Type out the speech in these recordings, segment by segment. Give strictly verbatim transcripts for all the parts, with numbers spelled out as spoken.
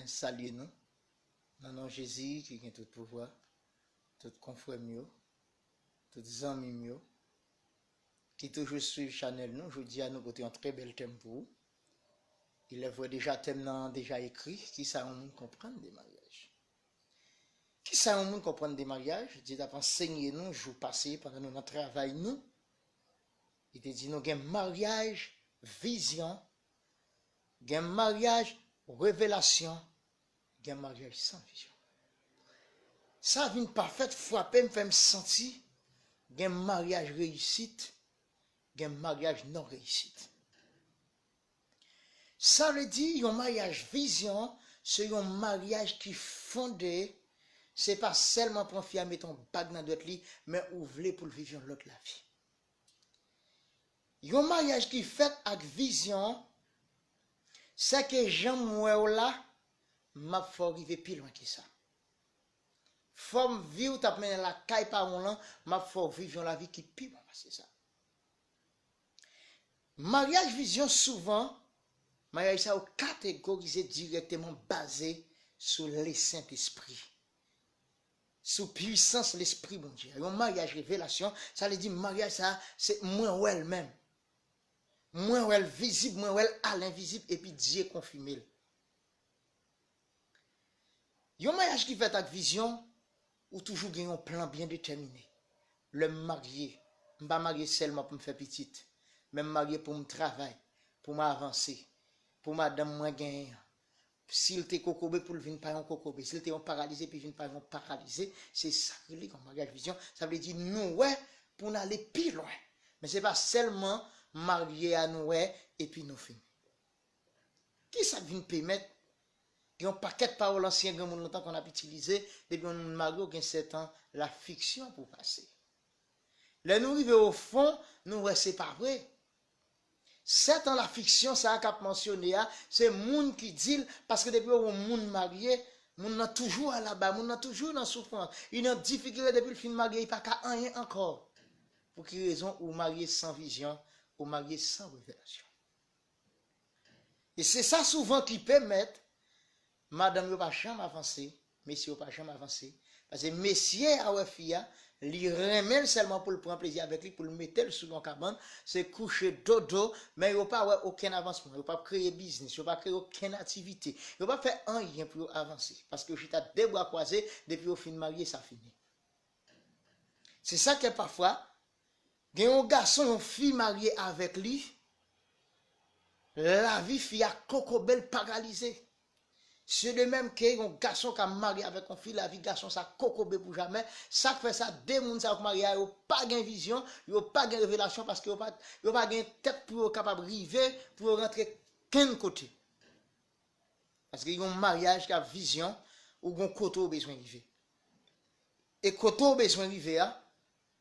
Mwen salye nou nan non Jezi ki gen tout pouvwa, tout konfrè m yo, tout zanmi m yo ki toujou swiv chanèl nou. Jodi a nou pote yon trè bèl tèm pou ou. Il est vrai, deja tèm nan deja ekri, kisa yon moun konprann de maryaj? Kisa yon moun konprann de maryaj? Li t ap ansenye nou jou pase pandan nou nan travay nou. Li te di nou gen maryaj vizyon, gen maryaj revelasyon, gen maryaj san vizyon. Sa vin pafèt frape m, fè m santi gen maryaj reyisit, gen maryaj non reyisit. Sa vle di yon maryaj vizyon, se yon maryaj ki fonde, se pa sèlman pran fi a, mete yon bag nan dwèt li, men ou vle pou l viv yon lòt lavi. Yon maryaj ki fèt ak vizyon, se ke jan m wè w la, m ap fè w rive pi lwen ke sa. Fòm vi w t ap mennen lakay paran w lan, m ap fè w viv yon lavi ki pi bon pase sa. Maryaj vizyon, souvan, maryaj sa yo kategorize dirèkteman baze sou Lesentespri, sou pwisans Lespri Bondye a. Yon maryaj revelasyon, sa vle di maryaj sa, se mwen wè l menm. Mwen wè l vizib, mwen wè l a lenvizib, epi Dye konfime l. Yon maryaj ki fèt ak vizyon, ou toujou gen yon plan byen detèmine. Lè m marye, m pa marye sèlman pou m fè pitit, men m marye pou m travay, pou m avanse, pou madanm mwen genyen an. Si l te kokobe, pou l vin pa yon kokobe. Si l te yon paralize, pou l vin pa yon paralize. Se sa k rele yon maryaj vizyon. Sa vle di nou wè pou n ale pi lwen. Men se pa sèlman marye a nou wè epi nou fini. Kisa k vin pèmèt gen yon pakèt pawòl ansyen granmoun lontan konn ap itilize, depi yon moun marye w gen sèt an lafiksyon pou pase? Lè nou rive o fon, nou wè se pa vre. Sèt an lafiksyon sa a k ap mansyone a, se moun ki di l, paske depi w wè yon moun marye, moun nan toujou alabay, moun nan toujou nan soufrans, li nan difikilte depi l fin marye, li pa ka anyen ankò. Pou ki rezon ou marye san vizyon, ou marye san revelasyon? E se sa souvan ki pèmèt madanm yo pa janm avanse, mesye yo pa janm avanse. Paske mesye a wè fi a, li renmen l sèlman pou l pran plezi avèk li, pou l mete l sou yon kabann, se kouche dodo, men yo pa wè okenn avansman, yo p ap kreye biznis, yo pa kreye okenn aktivite, yo p ap fè anyen pou yo avanse, paske yo chita de bra kwaze, depi yo fin marye, sa fini. Se sa k fè pafwa, gen yon gason, yon fi marye avèk li, lavi fi a kokobe l, paralize. Se de menm ke yon gason ka marye avèk yon fi, lavi gason sa kokobe pou jamè. Sa k fè sa, de moun sa yo k marye a, yo pa gen vizyon, yo pa gen revelasyon, paske yo pa, yo pa gen tèt pou yo kapab rive, pou yo rantre kenn kote. Paske yon maryaj k ap vizyon, ou gon kote w bezwen rive. E kote w bezwen rive a,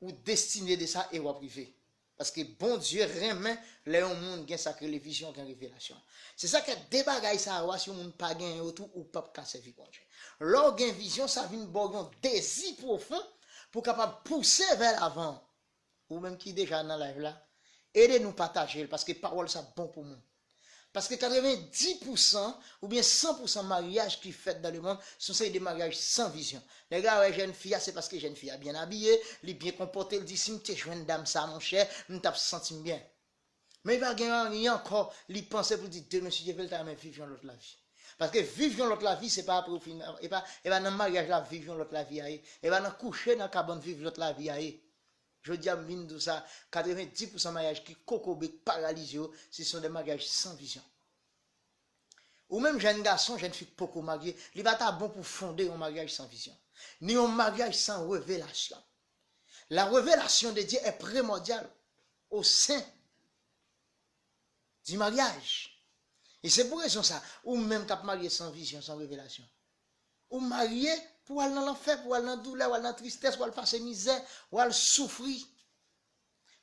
ou destine de sa e w ap rive. Paske Bondye renmen lè yon moun gen sa k rele vizyon, gen revelasyon. Se sa k fè de bagay sa yo a, si yon moun pa gen yo tou, ou p ap ka sèvi Bondye. Lè w gen vizyon, sa vin ba w yon dezi pwofon pou w kapab pouse vè lavan. Ou menm ki deja nan live la, ede nou pataje l, paske pawòl sa bon pou moun. Paske katrevenndis pousan oubyen san pousan maryaj ki fèt dans le monde, se yon seri de maryaj san vizyon. Nèg la wè jèn fi a, se paske jèn fi a byen abiye, li byen konpòte, li di, "Si m te jwenn dam sa, monchè, m t ap santi m byen." Men li pa gen anyen ankò, li panse pou l di, "Demen, si Dye vle, l ta renmen viv yon lòt lavi." Paske viv yon lòt lavi, se pa apre ou fin, e pa, e pa nan maryaj la viv yon lòt lavi a ye. E pa nan kouche nan kabann viv lòt lavi a ye. Jodi a, m vin di w sa, katrevenndis pousan maryaj ki kokobe, k paralize yo, se sont des mariages sans vision. Ou menm jèn gason, jèn fi k poko marye, li pa ta bon pou fonde yon maryaj san vizyon, ni yon maryaj san revelasyon. La révélation de Dieu est primordiale au sein du mariage. E se pou rezon sa, ou menm k ap marye san vizyon, san revelasyon, ou marye pou w al nan lanfè, pou w al nan doulè, w al nan tristès, w al pase mizè, w al soufri.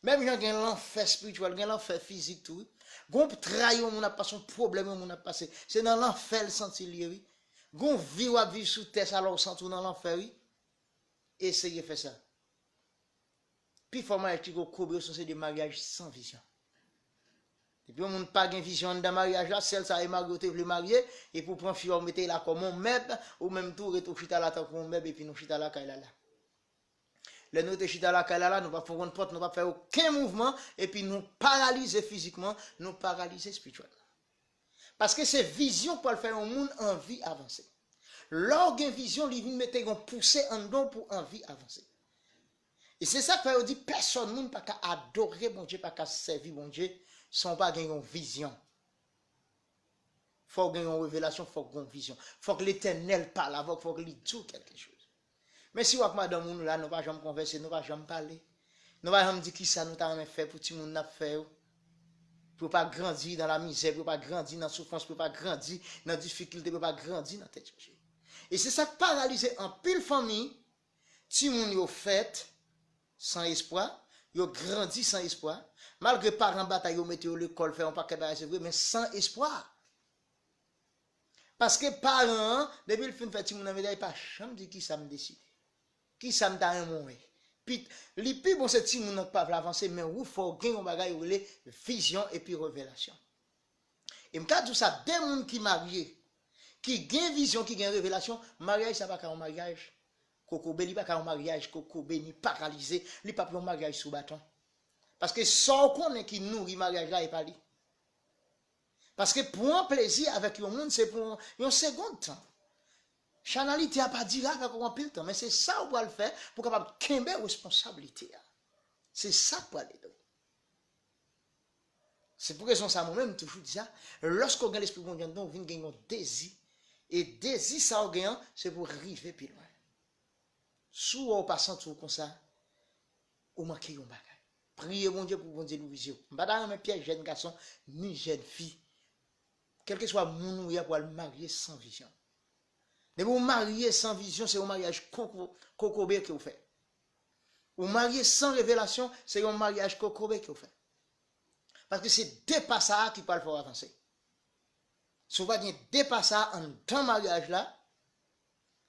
Menm jan gen lanfè espirityèl, gen lanfè fizik tou, wi. Gon tray yon moun ap pase, yon pwoblèm yon moun ap pase, se nan lanfè l santi l ye, wi. Gon vi w ap viv sou tè sa la, ou santi w nan lanfè, wi. Eseye fè sa. Pifò maryaj ki kokobe yo se de maryaj san vizyon. Depi yon moun pa gen vizyon anndan maryaj la, sèl sa e marye ou te vle marye, epi w pran fi a ou mete l la kòm yon mèb, ou menm tou rete w chita la tankou yon mèb, epi nou chita lakay la la. Lè nou te chita lakay la la, nou p ap fè konn pòt, nou p ap fè okenn mouvman, epi nou paralize fizikman, nou paralize espirityèlman. Paske se vizyon k pral fè yon moun anvi avanse. Lè w gen vizyon, li vin mete yon pouse anndan w pou anvi avanse. E se sa k fè yo di pèsòn moun pa ka adore Bondye, pa ka sèvi Bondye, san w pa gen yon vizyon. Fò w gen yon revelasyon, fò w gen yon vizyon. Fòk Letènèl pale avè w, fòk li di w kèlke choz. Men si w ak madanm ou nou la, nou pa janm konvèse, nou pa janm pale. Nou pa janm di kisa nou ta renmen fè pou timoun n ap fè yo. Pou yo pa grandi nan lamizè, pou yo pa grandi nan soufrans, pou yo pa grandi nan difikilte, pou yo pa grandi nan tèt chaje. E se sa k paralize anpil fanmi, timoun yo fèt san espwa, yo grandi san espwa, malgre paran batay yo mete yo lekòl, fè yon pakèt bagay, se vre, men san espwa. Paske paran an, depi l fin fè timoun nan medam, li pa janm di kisa m deside. Kisa m ta renmen w wè. Pit, li pi bon se timoun nan k pa vle avanse, men ou fò w gen yon bagay yo rele vizyon epi revelasyon. E m ka di w sa, de moun ki marye, ki gen vizyon, ki gen revelasyon, maryaj sa pa ka yon maryaj kokobe, li pa ka yon maryaj kokobe, ni paralize, li p ap yon maryaj sou baton. Paske sa w konnen ki nouri maryaj la, e pa li. Paske pran plezi avèk yon moun, se pou yon, yon segond tan. Chanalite a pa dire avèk ou anpil tan, men se sa ou pral fè pou w kapab kenbe responsablite a. Se sa k pral ede w. Se pou rezon sa, mwen menm, m toujou di sa, lòske w gen Lespri Bondye anndan w, ou vin gen yon dezi. E dezi sa w gen an, se pou w rive pi lwen. Si w wè w pa santi w konsa, ou manke yon bagay. Priye Bondye pou Bondye louvri zye w. M pa ta renmen pyès jèn gason, ni jèn fi, kèlkeswa moun ou ye, pou al marye san vizyon. Depi w marye san vizyon, se yon maryaj koko, kokobe ke w fè. Ou marye san revelasyon, se yon maryaj kokobe ke w fè. Paske se de pa sa a ki pral fè w avanse. Si w pa gen de pa sa a anndan maryaj la,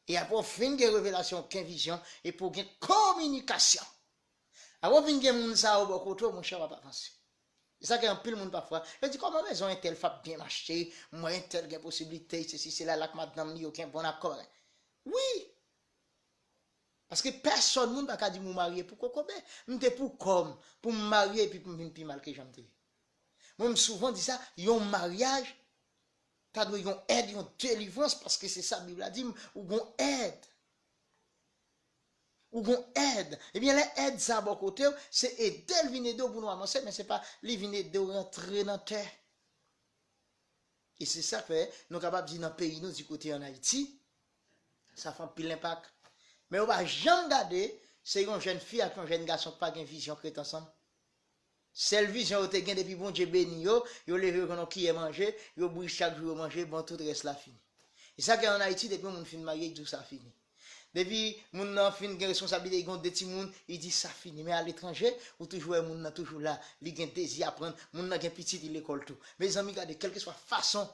e apre w fin gen revelasyon, gen vizyon, epi w gen kominikasyon. Apre w fin gen moun sa yo bò kote w, monchè, w ap avanse. E sa ke anpil moun pafwa, yo di, "Kòman rezon entèl f ap byen mache, m wè entèl gen posiblite, sesi, sela, l ak madanm li, yo gen bon akò." Wi! Paske pèsòn moun pa ka di m ou marye pou kokobe. M te pou kò m, pou m marye epi pou m vin pi mal ke jan m te ye. Mwen, m souvan di sa, yon maryaj ta dwe yon èd, yon delivrans, paske se sa Bib la di m, ou gon èd. Ou gon èd. Ebyen, lè èd sa bò kote w, se ede l vin ede w pou nou avanse, men se pa li vin ede w rantre nan tè. E se sa k fè nou kapab di nan peyi nou, di kote ann Ayiti, sa fè anpil enpak. Men yo pa janm gade, se yon jèn fi ak yon jèn gason k pa gen vizyon k ret ansanm. Sèl vizyon yo te gen depi Bondye beni yo, yo leve yo jwenn yon kiyè manje, yo bouyi chak jou yo manje, bon, tout rès la fini. E sa k ann Ayiti, depi yon moun fin marye, li di w sa fini. Depi moun nan fin gen responsablite, li gen de timoun, li di sa fini. Men aletranje, ou toujou wè moun nan toujou la, li gen dezi aprann, moun nan gen pitit, li lekòl tou. Mezanmi, gade, kèlkeswa fason,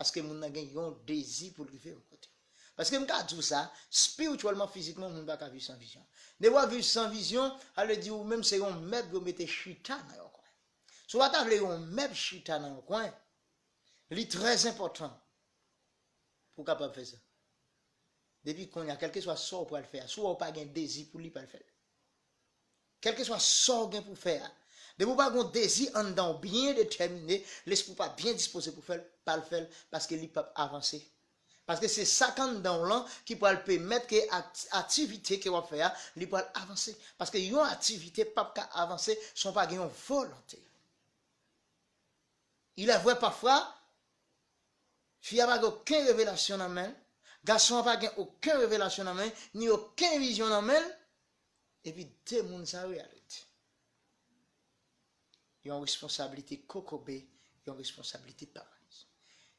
paske moun nan gen yon dezi pou l rive yon kote. Paske m ka di w sa, espirityèlman, fizikman, moun pa ka viv san vizyon. Depi w ap viv san vizyon, sa vle di ou menm se yon mèb yo mete chita nan yon kwen. Si w pa ta vle yon mèb chita nan yon kwen, li trè enpòtan pou w kapab fè sa. Depi kounye a, kèlkeswa sa w pral fè a, si w wè w pa gen dezi pou li, pa l fè l. Kèlkeswa sa w gen pou fè a, depi w pa gen yon dezi anndan w byen detèmine, lespri w pa byen dispoze pou fè l, pa l fè l, paske li p ap avanse. Paske se sa k anndan w lan ki pral pèmèt ke ak-, aktivite ke w ap fè a, li pral avanse. Paske yon aktivite p ap ka avanse san w pa gen yon volonte. Il est vrai, pafwa, fi a pa gen okenn revelasyon nan men l, gason an pa gen okenn revelasyon nan men l, ni okenn vizyon nan men l, epi de moun sa yo y al rete. Yon responsablite kokobe, yon responsablite paralize.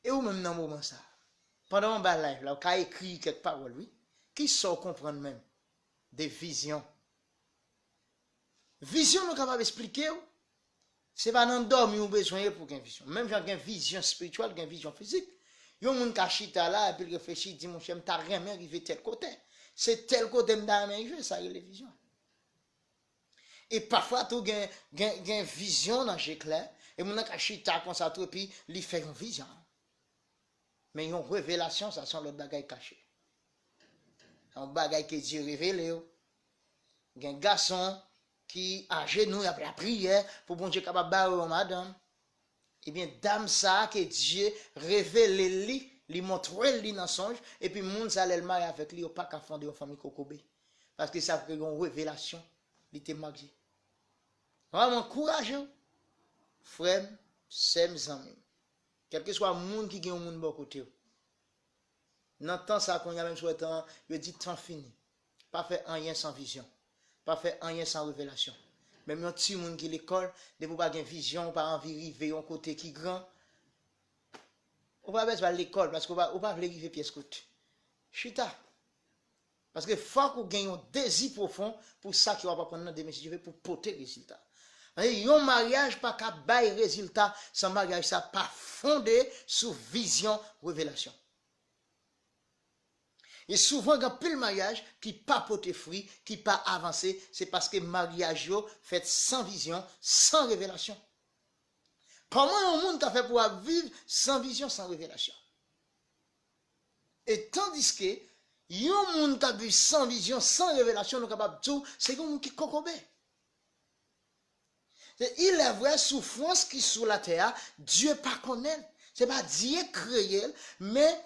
E ou menm nan moman sa, pandan w anba live la, ou ka ekri kèk pawòl, wi. Kisa w konprann menm de vizyon? Vizyon nou kapab esplike w, se pa nan dòmi ou bezwen ye pou gen vizyon. Menm jan gen vizyon espirityèl, gen vizyon fizik. Yon moun ka chita la, epi l reflechi, di, "Monchè, m ta renmen rive tèl kote. Se tèl kote m ta renmen rive," sa rele vizyon. E pafwa tou gen, gen, gen vizyon nan je klè, E moun nan ka chita konsa tou, epi li fè yon vizyon. Men yon revelasyon, sa se yon lòt bagay kache. Se yon bagay ke Dye revele w. Gen gason ki ajenou, y ap lapriyè pou Bondye kapab ba yo yon madanm. Ebyen, dam sa a ke Dye revele li, li montre li nan sonj, epi moun sa, lè l marye avèk li, yo pa ka fonde yon fanmi kokobe. Paske sa vre yon revelasyon, li te marye. Mwen, m ankouraje w, frè m, sè m, zanmi m. Kèlkeswa moun ki gen yon moun bò kote w. Nan tan sa, kounye a menm sou tan, yo di tan fini. Pa fè anyen san vizyon. Pa fè anyen san revelasyon. Menm yon timoun ki lekòl, depi w pa gen vizyon, w pa anvi rive yon kote ki gran, ou pa bezwen al lekòl, paske w pa, ou pa vle rive pyès kote. Chita. Paske fòk ou gen yon dezi pwofon pou sa ke w ap aprann nan demen, si Dye vle, pou pote rezilta. Paske yon maryaj pa ka bay rezilta san maryaj sa pa fonde sou vizyon, revelasyon. E souvan, gen anpil maryaj ki pa pote fwi, ki pa avanse, se paske maryaj yo fèt san vizyon, san revelasyon. Kòman yon moun ka fè pou ap viv san vizyon, san revelasyon? E tandiske, yon moun k ap viv san vizyon, san revelasyon, nou kapab di w, se yon moun ki kokobe. Se, il est vrai, soufrans ki sou latè a, Dye pa konnen l. Se pa Dye kreye l, men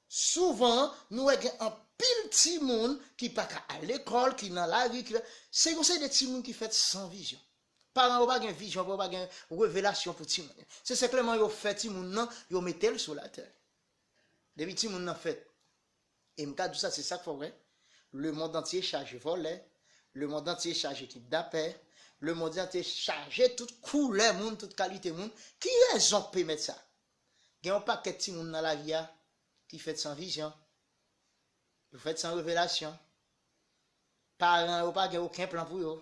souvan, nou wè gen anpil timoun ki pa ka al lekòl, ki nan lari, ki, se yon seri de timoun ki fèt san vizyon. Paran yo pa gen vizyon, yo pa gen revelasyon pou timoun yo. Se senpleman yo fè timoun nan, yo mete l sou latè. Depi timoun nan fèt, e m ka di w sa, se sa k fè w wè, lemonn antye chaje vòlè, lemonn antye chaje kidnapè, lemonn antye chaje tout koulè moun, tout kalite moun. Ki rezon k pèmèt sa? Gen yon pakèt timoun nan lari a ki fèt san vizyon, yo fèt san revelasyon. Paran yo pa gen okenn plan pou yo.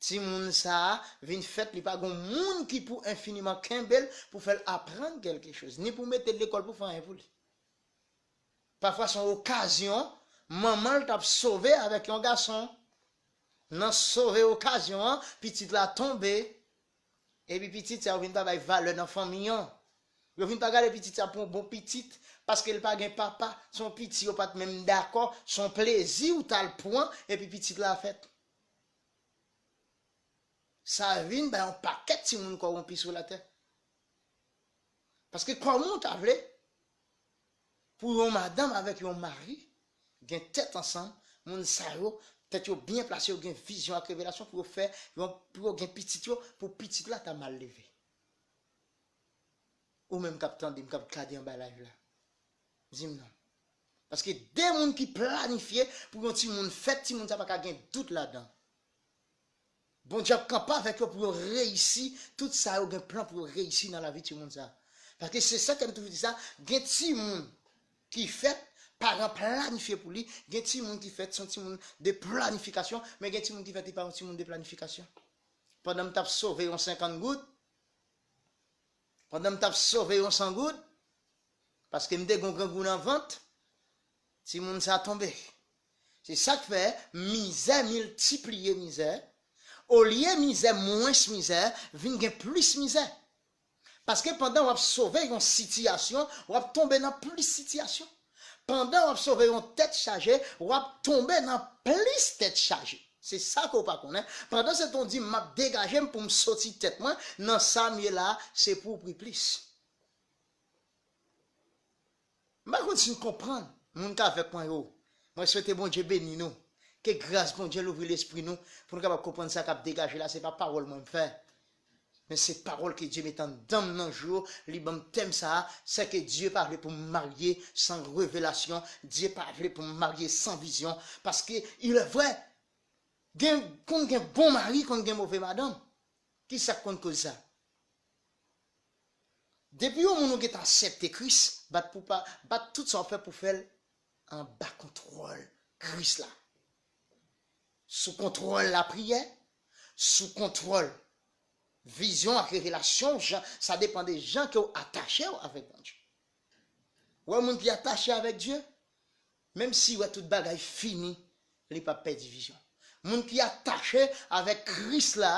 Timoun sa a vin fèt, li pa gen moun ki pou enfiniman kenbe l pou fè l aprann kèlke choz, ni pou mete l lekòl pou fè anyen pou li. Pafwa se yon okazyon, manman l t ap sove avèk yon gason. Nan sove okazyon an, pitit la tonbe. Epi pitit sa yo vin pa bay valè nan fanmi an. Yo vin pa gade pitit sa pou yon bon pitit, paske l pa gen papa. Se yon pitit yo pa t menm dakò, se yon plezi ou t al pran, epi pitit la fèt. Sa vin bay yon pakèt timoun kòwonpi sou latè. Paske kòman w ta vle pou yon madanm avèk yon mari gen tèt ansanm, moun sa yo, tèt yo byen plase, yo gen vizyon ak revelasyon pou yo fè, yon, pou yo gen pitit yo, pou pitit la ta mal leve. Ou menm k ap tande m, k ap gade anba live la, di m non. Paske de moun ki planifye pou yon timoun fèt, timoun sa pa ka gen dout ladan. Bondye ap kanpe avèk yo pou yo reyisi tout sa yo gen plan pou yo reyisi nan lavi timoun sa. Paske se sa ke m toujou di sa, gen timoun ki fèt, paran planifye pou li, gen timoun ki fèt, se yon timoun de planifikasyon, men gen timoun ki fèt, li pa yon timoun de planifikasyon. Pandan m t ap sove yon senkant goud, pandan m t ap sove yon san goud, paske m te gen yon grangou nan vant, timoun sa tonbe. Se sa k fè mizè miltipliye mizè, olye mizè mwens mizè, vin gen plis mizè. Paske pandan w ap sove yon sitiyasyon, w ap tonbe nan plis sitiyasyon. Pandan w ap sove yon tèt chaje, w ap tonbe nan plis tèt chaje. Se sa ke w pa konnen. Pandan se tan w di, "M ap degaje m pou m soti tèt mwen nan sa m ye la a," se pou w pri plis. M pa konn si n konprann, moun k avèk mwen yo. Mwen swete Bondye beni nou. Ke gras Bondye louvri lespri nou pou nou kapab konprann sa k ap degaje la. Se pa pawòl mwen m fè, men se pawòl ke Dye met anndan m nan jou yo. Li ban m tèm sa a, sèke Dye pa vle pou m marye san revelasyon. Dye pa vle pou m marye san vizyon. Paske, il est vrai, gen, konn gen bon mari, konn gen move madanm. Ki sa k konn koz sa? Depi yon moun ou gentan aksepte Kris, bat pou pa, bat tout sa w ap fè pou fè l anba kontwòl Kris la. Sou kontwòl lapriyè, sou kontwòl vizyon ak revelasyon, jan, sa depann de jan ke w atache w avèk Bondye. Ou wè moun ki atache avèk Dye, menm si wè tout bagay fini, li p ap pèdi vizyon. Moun ki atache avèk Kris la,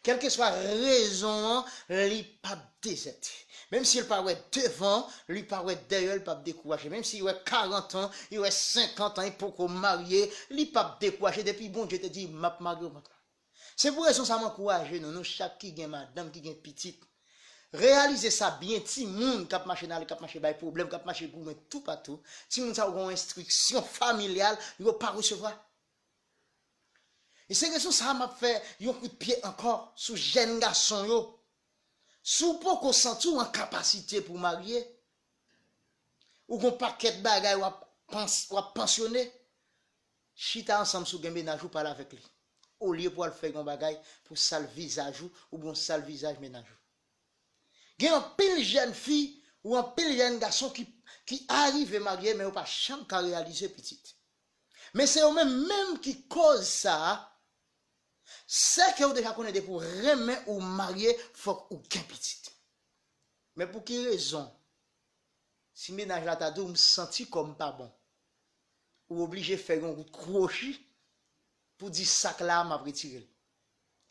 Kèlkeswa rezon an, li p ap dezète. Menm si l pa wè devan, li pa wè dèyè, li p ap dekouraje. Menm si l wè karant an, li wè senkant an, li poko marye, li p ap dekouraje. Depi Bondye te di, "M ap marye w," Se pou rezon sa a, m ankouraje nou, nou chak ki gen madanm, ki gen pitit, reyalize sa byen, timoun k ap mache nan lari, k ap mache bay pwoblèm, k ap mache goumen toupatou, timoun sa yo gen yon enstriksyon familyal, yo pa resevwa. E se rezon sa a, m ap fè yon kout pye ankò sou jèn gason yo. Si w poko santi w an kapasite pou w marye, ou gen yon pakèt bagay w ap pans-, w ap pansyone, chita ansanm si w gen mennaj ou, pale avèk li. Olye pou w al fè yon bagay pou sal vizaj ou, oubyen w sal vizaj mennaj ou. Gen anpil jèn fi ou anpil jèn gason ki, ki arive marye, men yo pa janm ka reyalize pitit. Men se yo menm menm ki koz sa a, sèke w deja konnen depi w renmen ou marye, fòk ou gen pitit. Men pou ki rezon, si mennaj la ta di w, "M santi kò m pa bon," ou oblije fè yon kwochi pou di, "Sak la a, m ap retire l."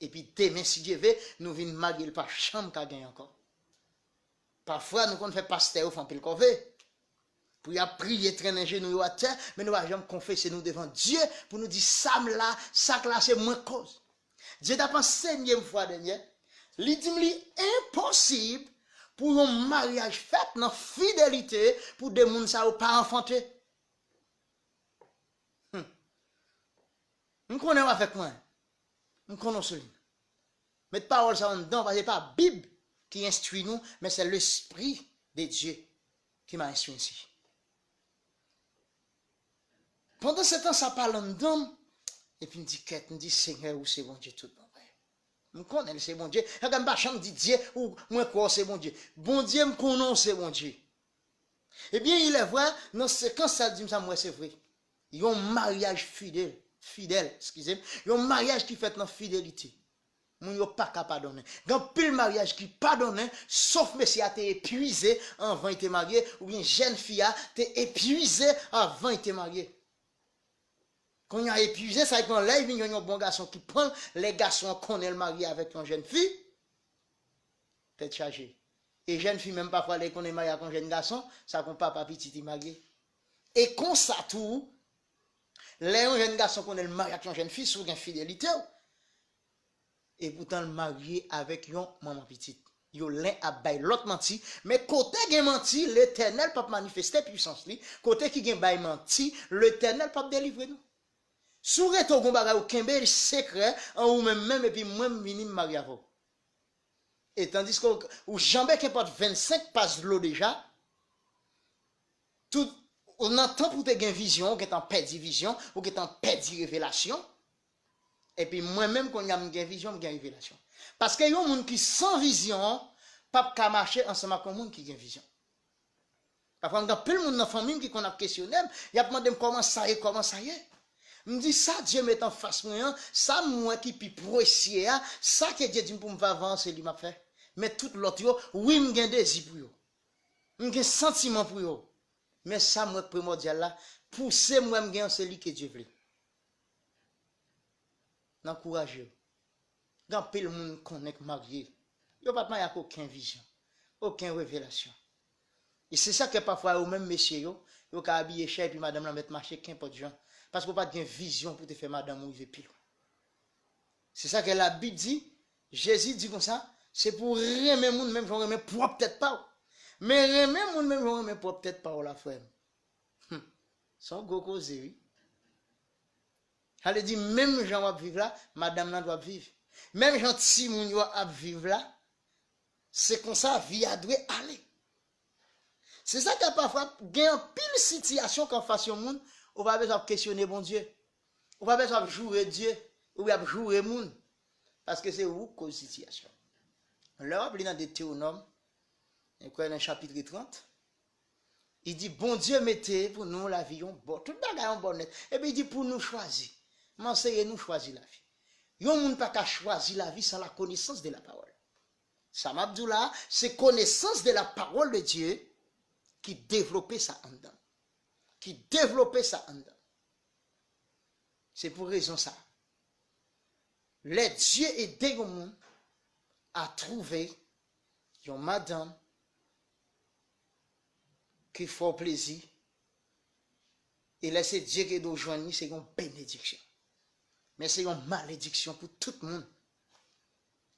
Epi demen, si Dye ve, nou vin marye, l pa janm ka genyen ankò. Pafwa, nou konn fè pastè yo fè anpil kòve. Pou y ap priye, trennen jenou yo atè, men nou pa janm konfese nou devan Dye pou nou di, "Sa m la, sak la, se mwen k koz." Dye t ap ansenye m fwa dènyè. Li di m li enposib pou yon maryaj fèt nan fidelite pou de moun sa yo pa anfante. Hmm. M konnen w avèk mwen. M konnen w solid. Met pawòl sa anndan, paske se pa Bib ki enstwi nou, men se Lespri de Dye ki m'a instwi ensi. Pandan se tan sa pale anndan m, epi m di, "Kèt," m di, "Senyè, ou se Bondye tout bon vre. M konnen l se Bondye. Sa fè m pa janm di Dye, ou mwen kwè w se Bondye. Bondye, m konnen w se Bondye." Ebyen, il est vrai, nan sekans sa l di m sa, m wè se vre. Yon maryaj fidèl, fidèl, eskize m, yon maryaj ki fèt nan fidelite. Moun yo pa ka padonnen. Gen anpil maryaj ki padonnen, sof mesye a te epwize anvan li te marye, oubyen jèn fi a te epwize anvan li te marye. Kounye a epwize, sa li pran lè li vin jwenn yon bon gason ki pran l, lè gason an konnen l marye avèk yon jèn fi, tèt chaje. E jèn fi menm pafwa lè li konnen marye ak yon jèn gason, sa kon papa pitit li marye. E konsa tou, lè yon jèn gason konnen l marye ak yon jèn fi, si w gen fidelite w, epoutan l marye avèk yon manman pitit. Yo len ap bay lòt manti, men kote gen manti, Letènèl p ap manifeste pwisans li. Kote ki gen bay manti, Letènèl p ap delivre nou. Si w rete w gon bagay ou kenbe l sekrè an ou menm menm, epi mwen m vini m marye avè w. E tandiske ou, ou janbe kenpòt vennsenk pas dlo deja, tout, ou nan tanp ou te gen vizyon, ou gentan pèdi vizyon, ou gentan pèdi revelasyon. Epi mwen menm kounye a m gen vizyon, m gen revelasyon. Paske yon moun ki san vizyon p ap ka mache ansanm ak yon moun ki gen vizyon. Pafwa m gen anpil moun nan fanmi m ki konn ap kesyone m, y ap mande m kòman sa ye, kòman sa ye. M di sa Dye met anfas mwen an, sa m wè ki pi presye a, sa ke Dye di m pou m fè avan an, se li m ap fè. Men tout lòt yo, wi m gen dezi pou yo. M gen santiman pou yo. Men sa m wè k primòdyal la, pouse m wè m gen an, se li ke Dye vle. N ankouraje yo. Gen anpil moun konnen k marye. Yo pa t marye ak okenn vizyon, okenn revelasyon. E se sa k fè pafwa yo menm mesye yo, yo ka abiye chè epi madanm lan mèt mache kenpòt jan. Paske w pa t gen vizyon pou te fè madanm ou rive pi lwen. Se sa ke Labib di, Jezi di konsa, se pou w renmen moun menm jan w renmen pwòp tèt pa w. Men renmen moun menm jan w renmen pwòp tèt pa w la, frè m. Hmm. Se yon gwo koze, wi. Sa vle di, menm jan w ap viv la, madanm nan dwe ap viv. Menm jan timoun yo ap viv la, se konsa vi a dwe ale. Se sa k fè pafwa gen anpil sitiyasyon k anfas yon moun, ou pa bezwen ap kesyone Bondye. Ou pa bezwen ap joure Dye, ou ap joure moun. Paske se ou k koz sitiyasyon. Lè w ap li nan Detewonòm, e kwè nan chapit trant, li di, Bondye mete pou nou lavi yon bò. Tout bagay yon bò nèt. Epi li di pou nou chwazi. M anseye nou chwazi lavi. Yon moun pa ka chwazi lavi san la connaissance de la parole. Sa m ap di w la, se connaissance de la parole de Dieu ki devlope sa anndan. Ki devlope sa anndan. Se pou rezon sa. Lè Dye ede yon moun, a twouve yon madanm ki fè w plezi, e lè se Dye ki ede w jwenn li, se yon benediksyon. Men se yon malediksyon pou tout moun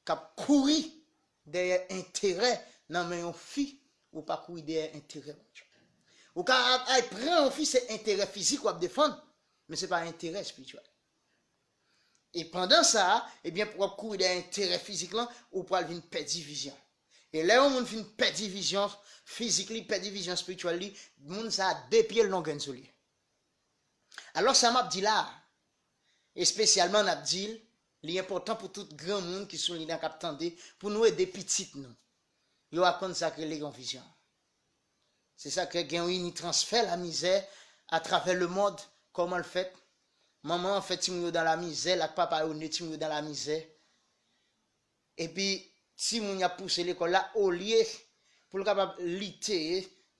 k ap kouri dèyè enterè nan men yon fi, ou pa kouri dèyè enterè Bondye. Ou ka al pran yon fi, se enterè fizik w ap defann, men se pa enterè espirityèl. E pandan sa a, ebyen, w ap kouri dèyè enterè fizik lan, ou pral vin pèdi vizyon. E lè yon moun fin pèdi vizyon fizik li, pèdi vizyon espirityèl li, moun sa a de pye l, yon grenn sou li. Alò, sa m ap di la a, espesyalman, n ap di l, li enpòtan pou tout granmoun ki sou liy la k ap tande, pou nou ede pitit nou yo aprann sa k rele yon vizyon. Se sa k fè gen yon ini transfè lamizè atravè lemond. Kòman l fèt? Manman an fè timoun yo dan lamizè, l ak papa yo ne timoun yo dan lamizè. Epi, timoun y ap pouse lekòl la, olye pou l kapab lite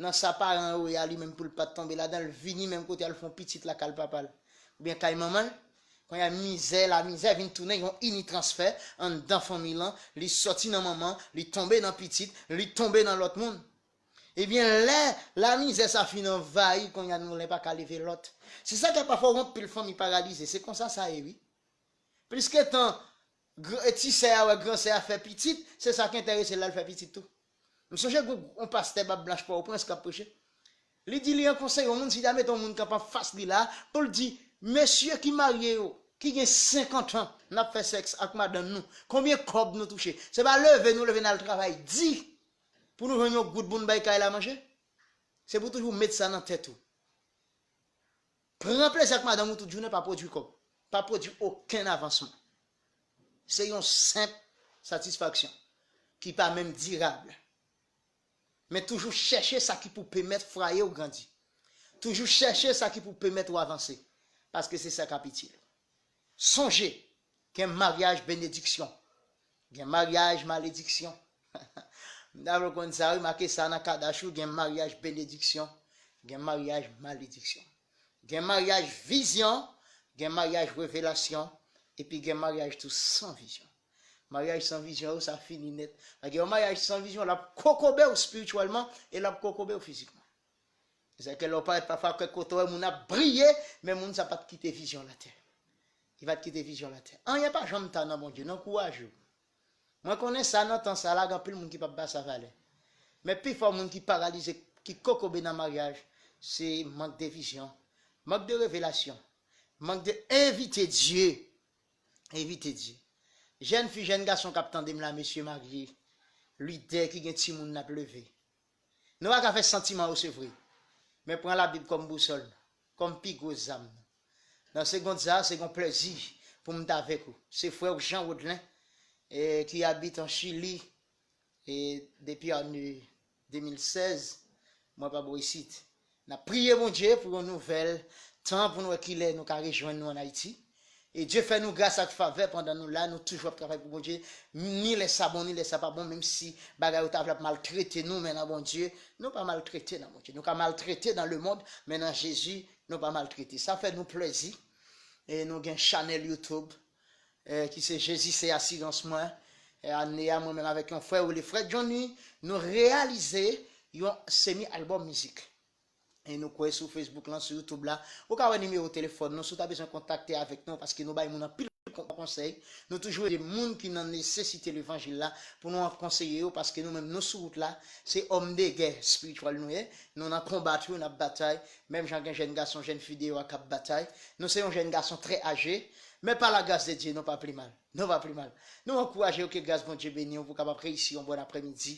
nan sa paran yo ye a, li menm pou l pa t tonbe ladan, l vini menm kote a, l fè yon pitit lakay papa l oubyen kay manman l. Kounye a, mizè, lamizè vin tounen yon ini transfè anndan fanmi lan, li sòti nan manman, li tonbe nan pitit, li tonbe nan lòt moun. Ebyen, lè lamizè sa fin anvayi, kounye a, nou len pa ka leve lòt. Se sa k fè pafwa w wè anpil fanmi paralize. Se konsa sa ye, wi. Pliske tan, gr- ti sè a wè gran sè a fè pitit, se sa k enterese l, l al fè pitit tou. M sonje gwo yon pastè Bab Blanch Pòtoprens k ap preche. Li di li an konsèy yon moun, si ta mete yon moun kanpe anfas li la, pou l di, mesye ki marye yo, ki gen senkant an, n ap fè sèks ak madanm nou, konbyen kòb nou touche? Se pa leve nou leve n al travay di pou nou jwenn yon goud pou n bay kay la manje? Se pou toujou met sa nan tèt ou. Pran plezi ak madanm ou tout jounen, pa pwodui kòb. Pa pwodui okenn avansman. Se yon senp satisfaksyon ki pa menm dirab. Men toujou chèche sa ki pou pèmèt fwaye w grandi. Toujou chèche sa ki pou pèmèt ou avanse. Paske se sa k ap itil ou. Sonje, gen maryaj benediksyon, gen maryaj malediksyon. M ta vle w konn sa, wi, make sa nan kadach ou, gen maryaj benediksyon, gen maryaj malediksyon. Gen maryaj vizyon, gen maryaj revelasyon, epi gen maryaj tou san vizyon. Maryaj san vizyon yo, sa fini nèt. Paske yon maryaj san vizyon, l ap kokobe w espirityèlman e l ap kokobe w fizikman. Se sa k fè lè w parèt pafwa kèk kote w wè moun ap briye, men moun sa pa t kite vizyon l atè. Li pa t kite vizyon l atè. Anyen pa janm ta nan Bondye, n ankouraje w. Mwen konnen sa nan tan sa la, gen anpil moun ki p ap ba sa valè. Men pifò moun ki paralize, ki kokobe nan maryaj, se mank de vizyon, mank de revelasyon, mank de envite Dye. Envite Dye. Jèn fi, jèn gason k ap tande m la, mesye marye, lidè ki gen timoun n ap leve. Nou pa ka fè santiman yo, se vre. Men pran Labib kòm bousòl nou, kòm pi gwo zam nou. Nan segond sa a, se yon plèzi pou m t avèk ou. Se frè w Jean Rodelin, e, ki abite an Chili, e, depi ane de mil sèz, mwen pa bò isit. N ap priye Bondye pou yon nouvèl tan, pou n wè kilè nou ka rejwenn nou ann Ayiti. E Dye fè nou gras ak favè pandan nou la, nou toujou ap travay pou Bondye. Ni lè sa bon, ni lè sa pa bon, menm si bagay yo ta vle ap maltrete nou, men nan Bondye, nou pa maltrete nan Bondye. Nou ka maltrete nan lemonn, men nan Jezi, nou pa maltrete. Sa fè nou plèzi. E nou gen chanèl YouTube, e, ki se Jezi se asirans mwen. E ane a, mwen menm avèk yon frè rele Frè Johnny, nou reyalize yon semi albòm mizik. E nou kwè sou Facebook lan, sou YouTube la. Ou ka wè nimewo telefòn nou, si w ta bezwen kontakte avèk nou, paske nou bay moun anpil kon- konsèy. Nou toujou ede moun ki nan nesesite levanjil la, pou nou ap konseye yo, paske nou menm nou sou wout la, se òm de gè espirityèl nou ye. Nou nan konba toujou, n ap batay. Menm jan gen jèn gason, jèn fi deyò a k ap batay. Nou se yon jèn gason trè aje, men pa la gras de Dye, nou pa pi mal. Nou pa pi mal. Nou ankouraje w, ke gras Bondye beni w, pou w kapab reyisi yon bòn aprèmidi.